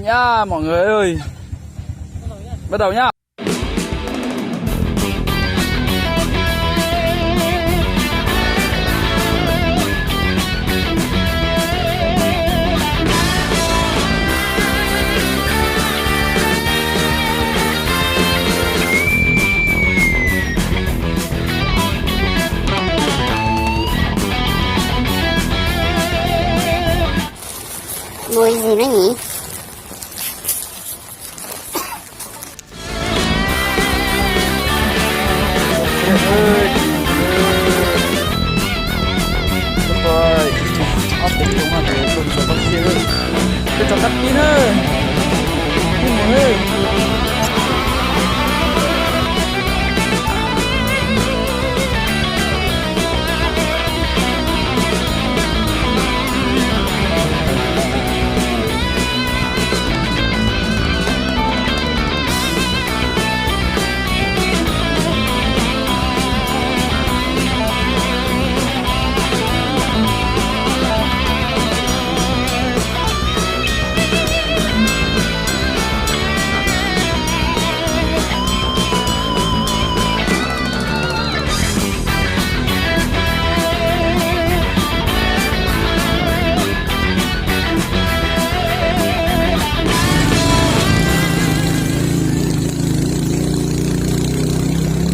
Nha, mọi người ơi. Bắt đầu nhá. Mùi gì nó nhỉ? Tus tau tib na. Tus mus na.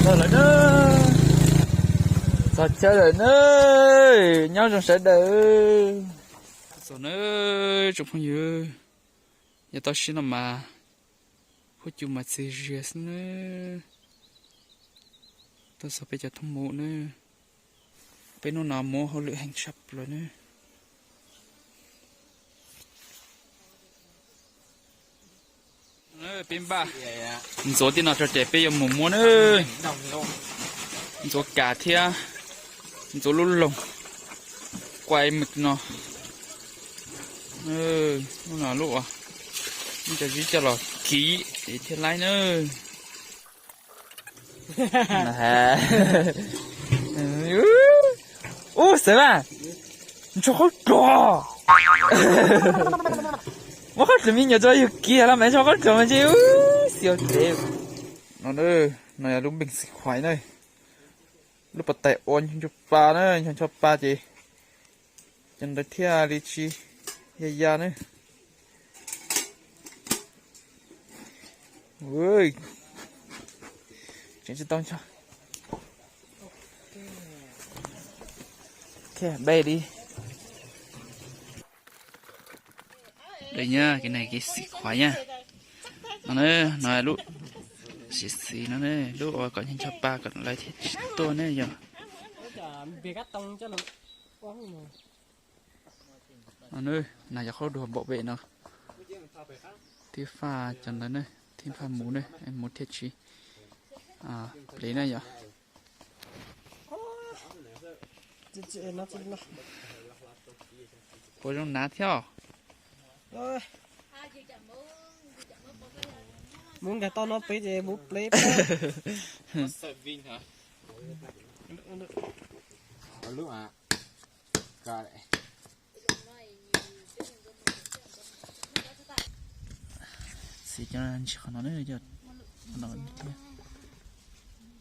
Txog lawm na. Txog chaw lawm na. Nyob zoo sawv daws. Txog na, tsoom phooj ywg. Yog tau siab no mas huab cua mas txias zias xwb na. Tuaj txog peb cov thoob mus na. Peb hnub no muaj hauj lwm heev tshaj plaws na. Peb npaj ntxuav tej no tso ces peb yuav mus muab na. Ntxuav kas thiab ntxuav lub loog, quay mic no. Lub no lub uas muab cov zib coj los kiv es thiaj laib na. Ub, xav mas, ntsho qhob tsuag. Muab qhob tsuag me nyuam tso yug kiag los mas ntsho qhob tsuag mas ntshe ub xiav tev. No, no yog lub npeeg xim khuais na. Lub pas tais ua ncho pa na, ncho ncho pa ces cov ntawd thiaj li tsis ya ya na. Tseem tsis tau ncho. Khe, npe li. Dej nyab, kev ne kev xim khuav nyab. No na, no lub xim xim no ne, lub uas kom ncho pa kom lawv thiaj tsis tuaj ne yog. No na, no yog qhov duag npaum pem no. Thib faj cov ntawd ne, thib faj mus ne, mus thiaj tsis plev na yog. Puas zoo nav thiab? Mus nkag tau no peb ces mus plev. Xim cov ntsis qhov no,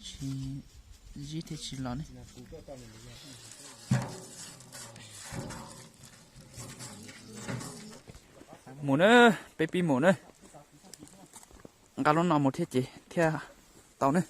tsis zib thiaj tsis los ne. Mus na, peb pib mus na. Nqa lub no mus thiaj ces thiaj tau ne.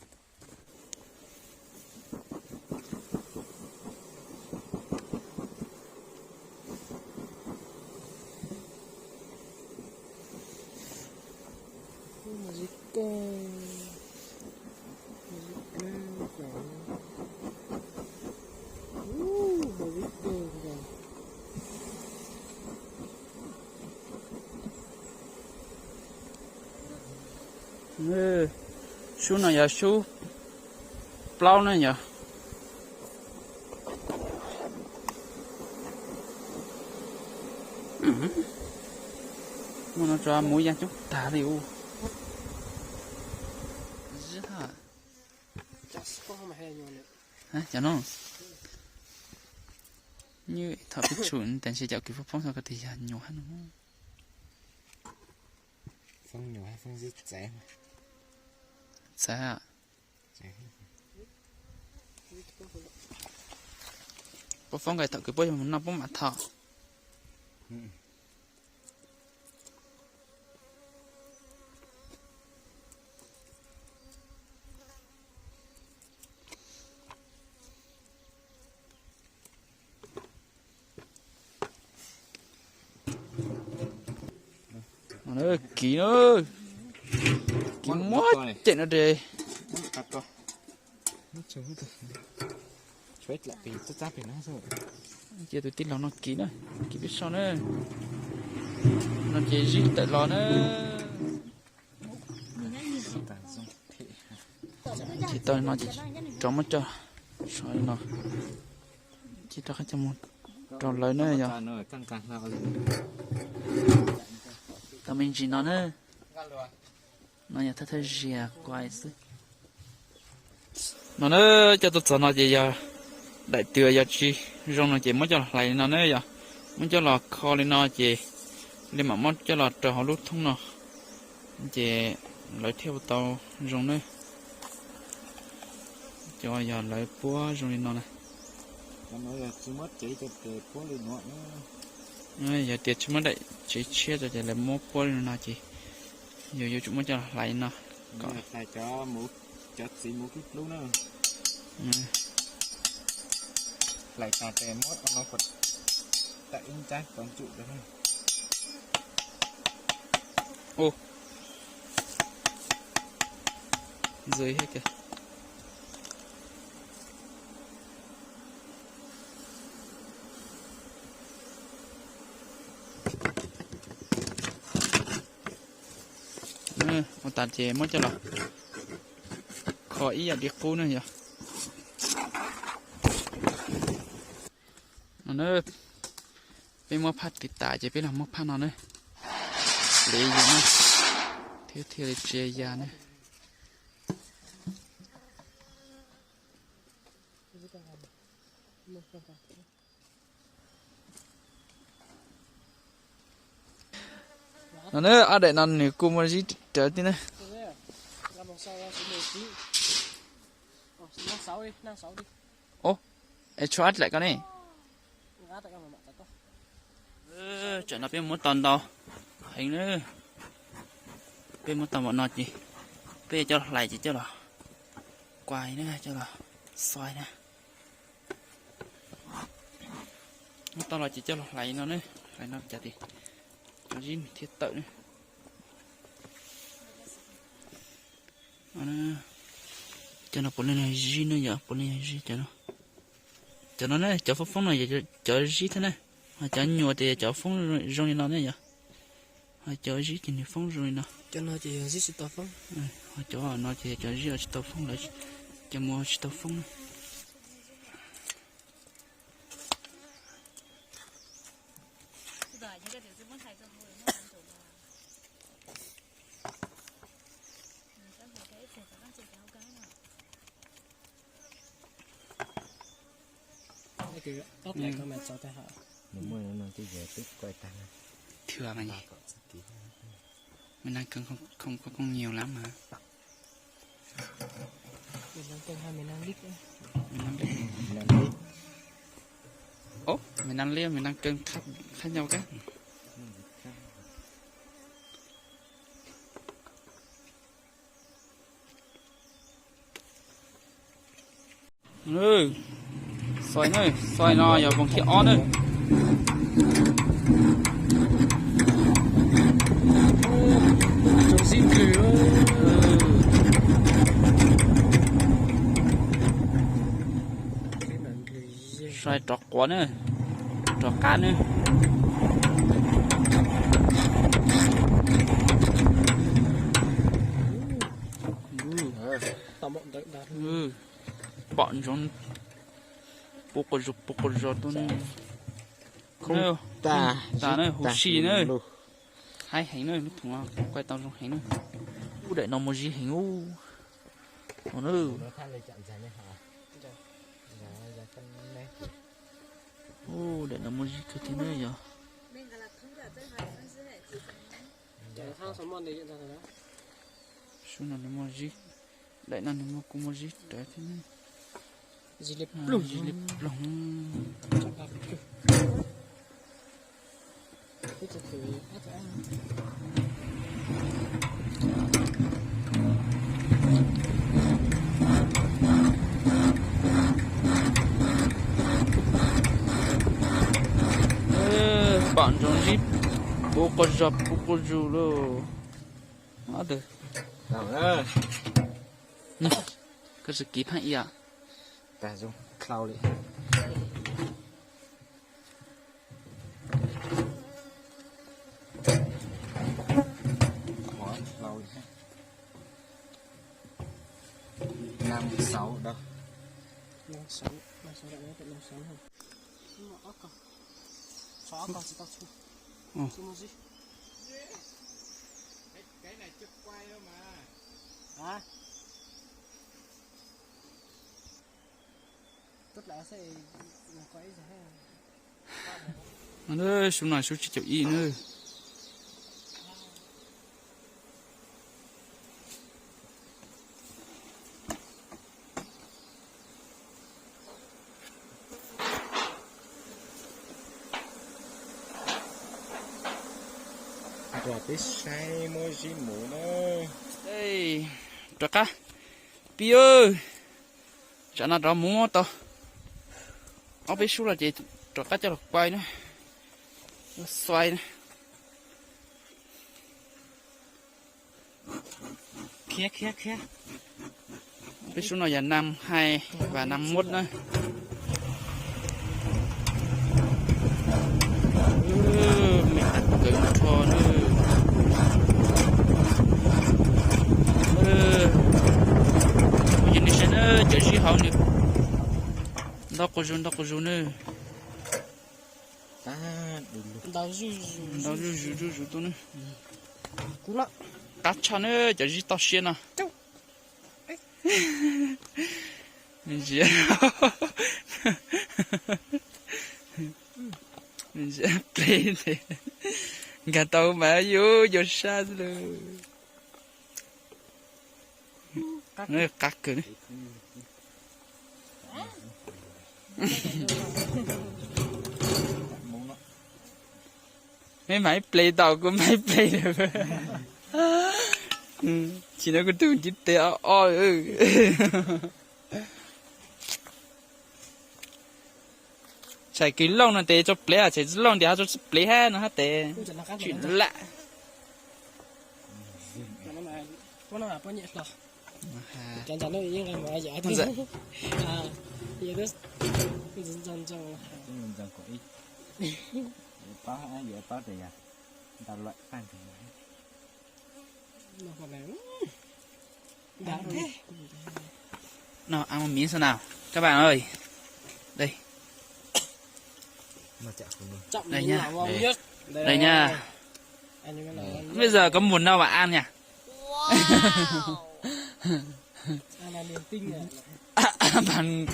Sub no yog sub plaub na yog. Muaj no tso mus ya coob tag li u. Cov no nws thaum pib tshum tes ntshe cov kws poob poob txog ko tis yog nyuam hab no. Txav, puab foob nqes thaum kws puab yuav mus noj puab mam thaum. Kiv na, kiv muab cem no de. Cia tus tij laug no kiv na, kiv peb so na. No ces zib tawm los na. Tsis tau no ces rov muab coj so li no, ces rov qab coj mus rau lawv na yog. Tau me ntsis no na. No yog thawj thawj ziag kuv xwb. No na, coj tuaj txog no ces yog daim twg yog tsis zoo no ces muab coj los hlais li no na yog. Muab coj los kho li no ces li mam muab coj los rau hauv lub thoob no, ces lawv thiaj ua tau zoo na. Cov yog lawv puab zoo li no na. Yog tias tsis muab daim tsev tshiab rau ces lawv muab puab li no ces yus yuav tsum muab coj los hlais li no kom hlais txiv mus kib plub na. Hlais tas ces muab no tawm ib nrab pov ntsum rau. Ntxwv thiab kawg. Ua tas ces muab coj los kho ib yam li qub na yog. No na, peb muab phaj tiv tas ces peb los muab phaj no na, hliv yus na, thiab thiaj li tsia ya na. No na, ob daim no nws kuj muaj zib rawv tib na. Ub, es tshuav ob daim ko ne. Tsam no peb muab tau ntau heev na. Peb muab tau npaum no ces peb coj los hlais ces coj los kuais na, coj los xoi na. Muab tau los ces coj los hlais no na, hlais no cas tis cov zib nws thiaj tawm na. Cov no puav leej yog zib na yom, puav leej yog zib cov no. Cov no ne, cov foob foob no yog cov zib thiab na. Ho cov nyuam ces yog cov foob zoo li no ne yom. Ho cov zib ces nws foob zoo li no. Cov no ces yog zib tsis tau foob. Ho cov no ces yog cov zib tsis tau foob lawm, cov mus tsis tau foob na. Thưa mày, mày đang cần không, không có công nhiều lắm mà. Mày đang cần, ố, mày đang liếc, mày đang cần khác, khác nhau cái. Xoi na, xoi no yog voos thib ob na. Xoi rov quav na, rov qab na. Pom ntsoov puv quas zos, puv quas zos tuaj ne. Khoob tas na, huv si na. Haib heev na, lub thoov kuaj tau zoo heev na. Ub, daim no muaj zib heev ub. Ub, daim no muaj zib kawg thiab na yog. Xub no nws muaj zib, daim no nws muaj, kuj muaj zib rawv thiab ne. Zib li ploog. Pom ntsoov zib puv quas zog puv quas zug lauj. Koj tsis kiv pheej ib yam. Sub no sub tsib caug ib na. Peb saib muab zib mus na. Rov qab, pib, tsam no rov mus tau ob peb sub los ces rov qab coj los kuai na, xuai na. Khiav khiav khiav. Peb sub no yog nam hais vas nam muab na. Me tag kawg nrho na. Kuv cov niag saib na, cov zib hauv nws ntau quas zug ntau quas zug na. Ntau zuj zus zuj zus tuaj na. Qab tshaj na cov zib toj siab no. Ntsia, ntsia ple, nkag tau mas yuav yog sab xwb lawm. Qab kawg. Meb mam ib ple tau, kuv mam ib ple lawm. Tsis no kuv tus ntsib tes o o. Txhais kwv looj no tes tso plev, txhais tsis looj ntias ho tso tsis plev hab no hab tes. Tsis lam. No ăn một miếng xem nào các bạn ơi. Đây. Đây nha. Đây nha. Bây giờ có mùa nâu bạn ăn nha. Ăn bằng,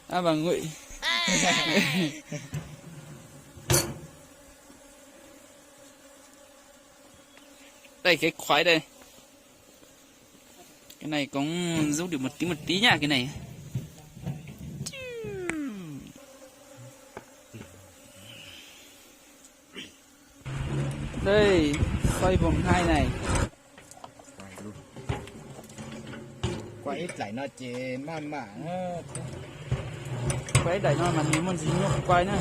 ăn bằng ngụy. Đây cái khoái đây. Cái này cũng giúp được một tí một tí nha cái này. Đây, xoay vòng hai này. Quay ib daim no ces maj mam. Quay ib daim no mas nws muaj ntsis nyuaj quay na.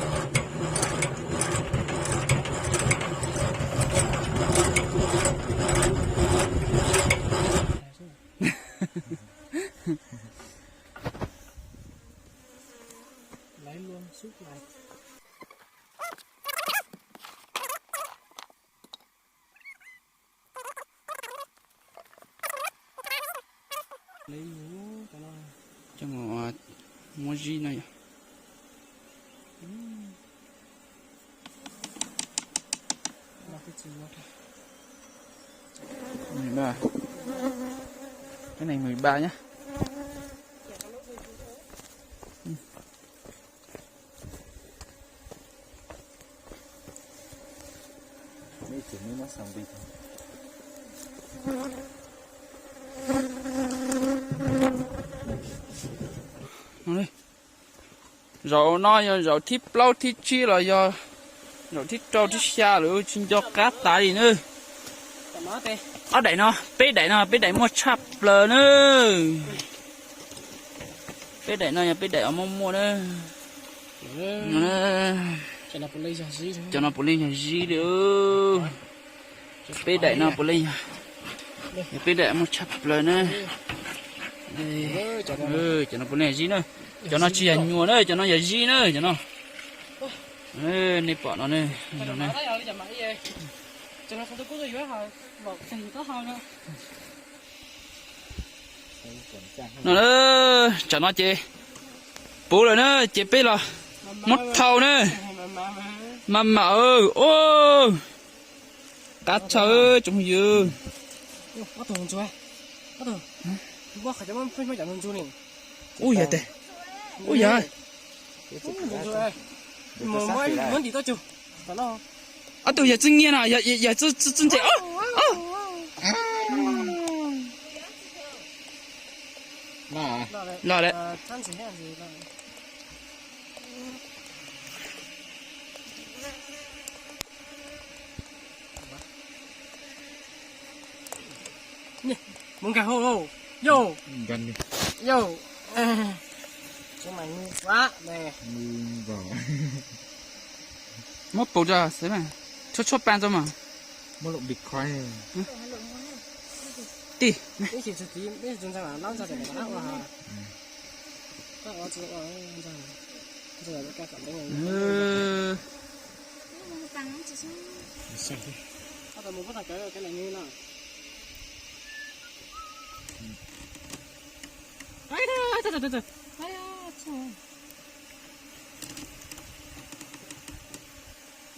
Coj mus muab zib no yom. Mười ba. Cái này mười ba nhá. Mấy trường mới nói xong đi thôi. Zaum no yog zaum thib plaub thib tsib los yog zaum thib rau thib xya lawm tsis nco qab tas li na. Ob daim no, peb daim no, peb daim muaj tshaj plaws na. Peb daim no yog peb daim uas muaj muaj na. Cov no puav leej yog zib li. Peb daim no puav leej yog, yog peb daim muaj tshaj plaws na. Cov no puav leej yog zib na. Cov no tsis yog nyuam na, cov no yog zib na, cov no. Nej pom no ne. No, tsam no ces puv lawm na, ces peb los muab thau na. Mas mam, o, qab tshaj tsoom yws. Ub yog tes, ub yog, ob tug yog txwj nyiaj no, yog txwj ntse. Los lawm. Mus nkag hauv lauj. Yau, yau, tsis mas nws xav ne. Muab pus rau xwb mas, tshuab tshuab pa rau mas. Tij.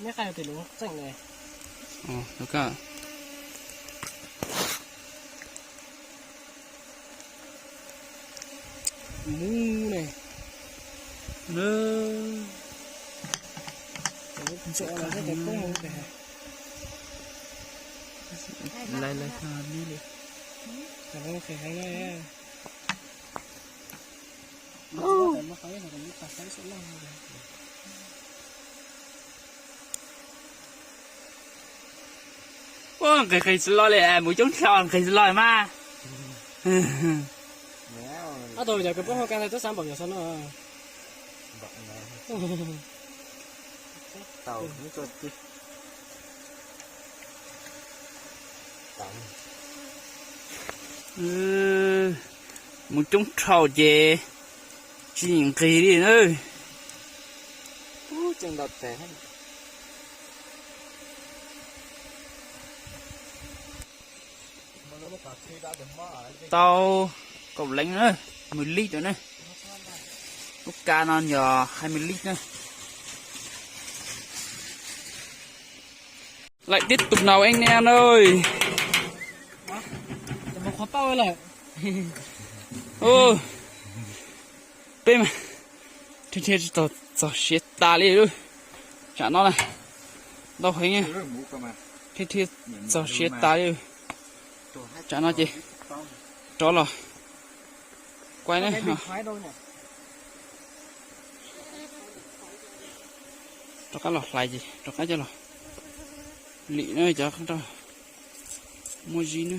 Neb qaj yog tes luv txeej ne. Mus ne. Ntxuav los thiab tes kub mus tes. Laiv laiv tag li li. Ua nqis nqis tsis los li, mus coob dhau nqis tsis los mas. Ob tug yog kws poob hauv kas ntawd twb xav npaum yog xav no. Mus coob dhau ces tsis nqis li na. Tau kaum leev na, mười lít rồi na. Lub kas no yog hai mươi lít na. Lại tiếp tục nấu anh em ơi. Peb mas thiaj thiaj tsis tau txog siav tas li lub tsam no na. Ntau heev, thiaj thiaj txog siav tas li. Tsam no ces rov los quay na. Rov qab los hlais ces rov qab coj los lim na cov, muaj zib na.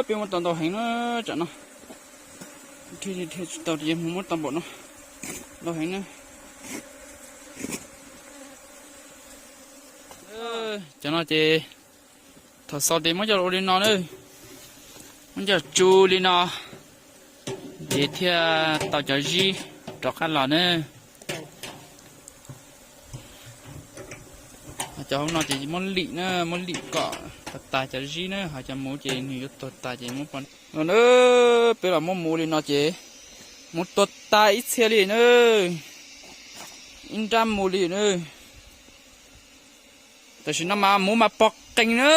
Peb muab tau ntau heev na, tsam no thiaj tsis tau ces muab tau npaum no, ntau heev na. Cov no ces thaum xaus ces muab coj ua li no na, muab coj tsu li no, ces thiaj tau cov zib rov qab los na. Cov hauv no ces muab lim na, muab lim kom tas tas cov zib na, ho cov muv ces nws yuav tuag tas ces muab pov no na. Peb los muab muv li no ces muv tuag tas ib txhia li na, ib nrab muv li na. Tam sim no mas muv mas pog qees na,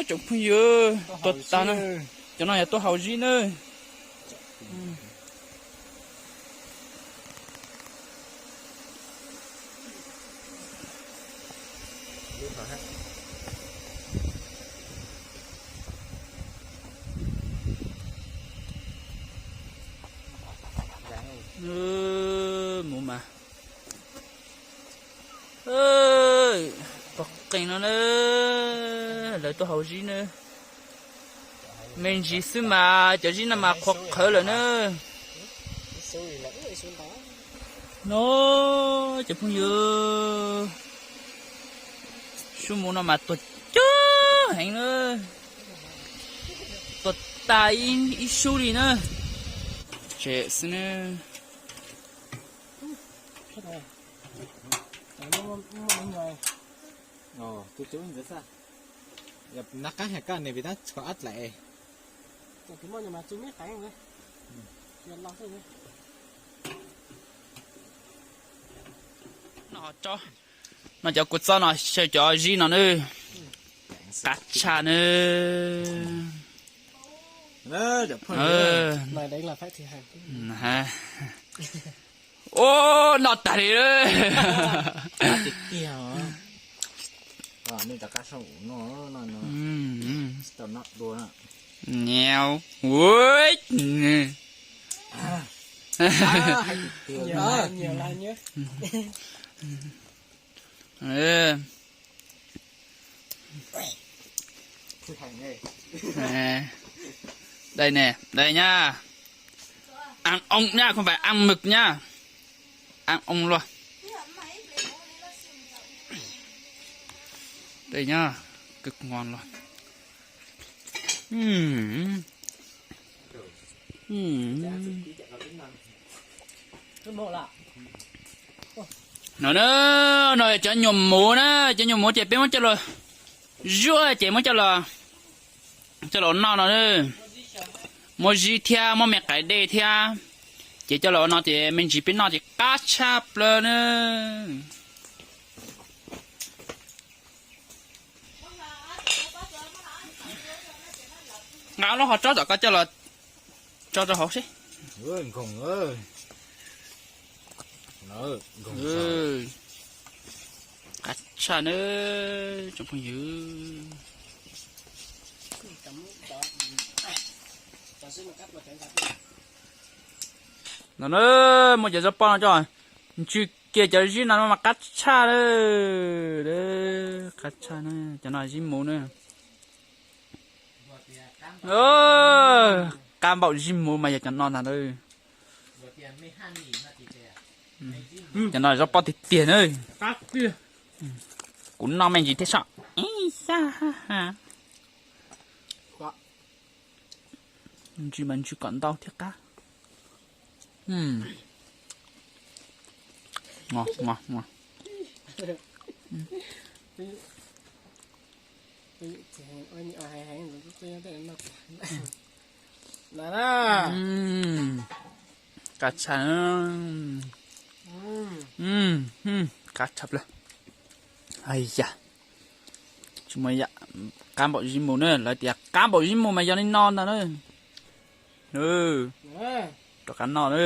tsoom phooj ywg, tuag tas na. Cov no yog tuaj haus zib na. Muv mas pog qees no na, lawv tuaj haus zib na. Me ntsis xwb mas cov zib no mas qhuav qhawv lawm na. No, cov phooj ywg, sub muv no mas tuag coob heev na, tuag tas ib sub li na. Tsem xwb na. No cov kuv txob no xyaw cov zib no na, qab tshaj na. Ua no tag li. Nyiav ua. Đây nè, đây nha. Ăn ống nha, không phải ăn mực nha. Ăn ống luôn. Đây nhá, cực ngon luôn. Ừm. Ừm. No na, no cov nyuam muv na, cov nyuam muv ces peb muab coj los zuaj ces muab coj los, coj los noj no. Muab zib thiab muab me qaim dej thiab, ces coj los no ces me ntsis peb noj ces qab tshaj plaws na. Nqa lub hov tsob tom ko coj los tso rau hauv seb. Qab tshaj na, tsoom phooj ywg. No na, muab cov zaub poj no coj ntsw kiag cov zib no mas qab tshaj na. Qab tshaj na, cov no zib muv na. Qab npaum zib muv mas yog cov no ntag na. Cov no zaub poj tiag tiag na. Kuv noj me ntsis thiab soj. Ntsw mas ntsw kom ntau thiab qab. Qab tshaj, qab tshaj plaws. Ai ya, tsis muaj ib yam qab npaum zib mus na, lawv tias qab npaum zib mus mas yog li no ntag na. Rov qab noj na.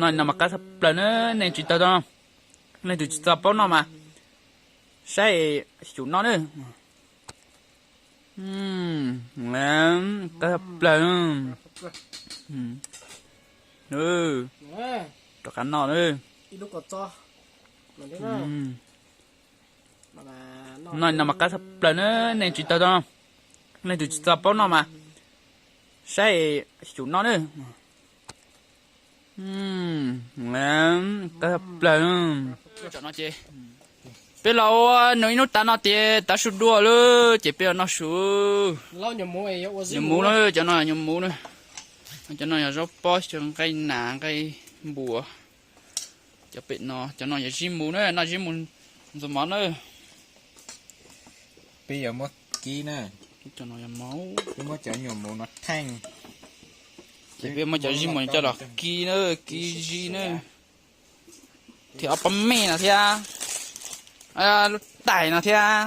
Noj no mas qab tshaj plaws na, nej tsis tau, nej tus tsis tau paub noj mas saib xyum noj na. Qab tshaj plaws. Rov qab noj na. Noj no mas qab tshaj plaws na, nej tsis tau, nej tus tsis tau paub noj mas saib xyum noj na. Qab tshaj plaws. Peb los ua nws ib hnub tas no tias tav su dua lawm ces peb los noj su. Nyuam muv na, cov no nyuam muv na. Cov no yog zaub pob xyaw nqaij nas nqaij npua. Cov pem no, cov no yog zib mus na, noj zib mus ntxuag mov na. Peb yuav muab kib na. Cov no yog mov. Peb muab cov nyuam mus no theej. Ces peb muab cov zib mus coj los kib na, kib zib na. Thiab ob pob mej no thiab, lub tais no thiab.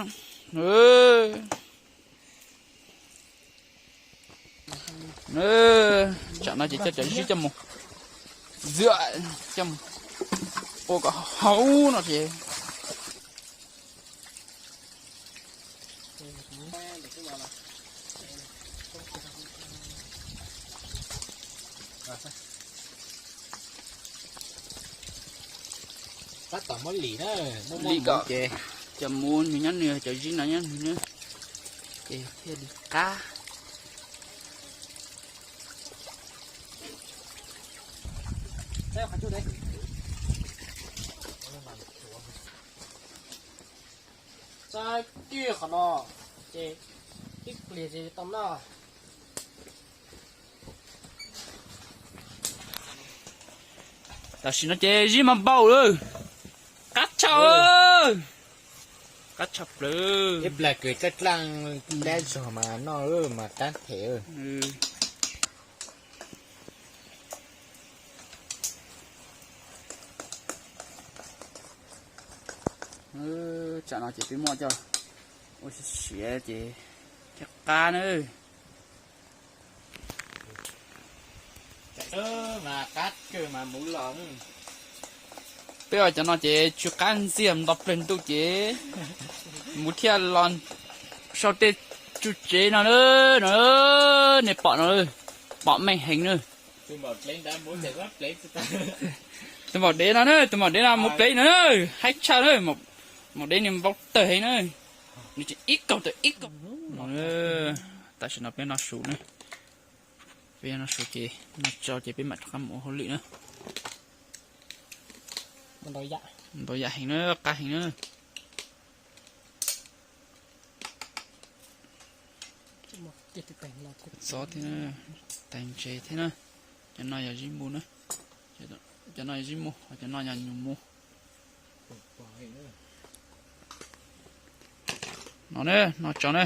Tsam no ces coj cov zib coj mus, coj mus ua kom hauv no ces. Tab tom muab lim na, lim kom cov muv nws nyob nws, cov zib no nyob nws na, ces thiaj li qab. Txaib kiag qhov no, ces ib pliag ces tau noj. Tam sim no ces zib mas npaum lawm, qab tshaj, qab tshaj plaws. Ib plag kws dlaaj dlaaj dab zog mas noj mas qab phem. Tsam no ces peb muab coj ua siav ces thiaj qab na. Peb ua cov no ces tsw qab ntxiag nto plaws ntuj ces mus thiaj los sau tej tsuj tsev no na, no nej pom no, pom meej heev na. Tus maum dev no na, tus maum dev no mus plev no na, haib tshaj na, maum dev nws npau taws heev na, nws tseem ib kaug tawm ib kaug. Tam sim no peb noj su na, peb noj su ces noj tso ces peb mam rov qab mus ua hauj lwm na. Ntau yam heev na, qab heev na. Txob thiab, tais ntses thiab na. Cov no yog zib mus na, cov no yog zib mus, cov no yog nyuam mus. No na, no tso na.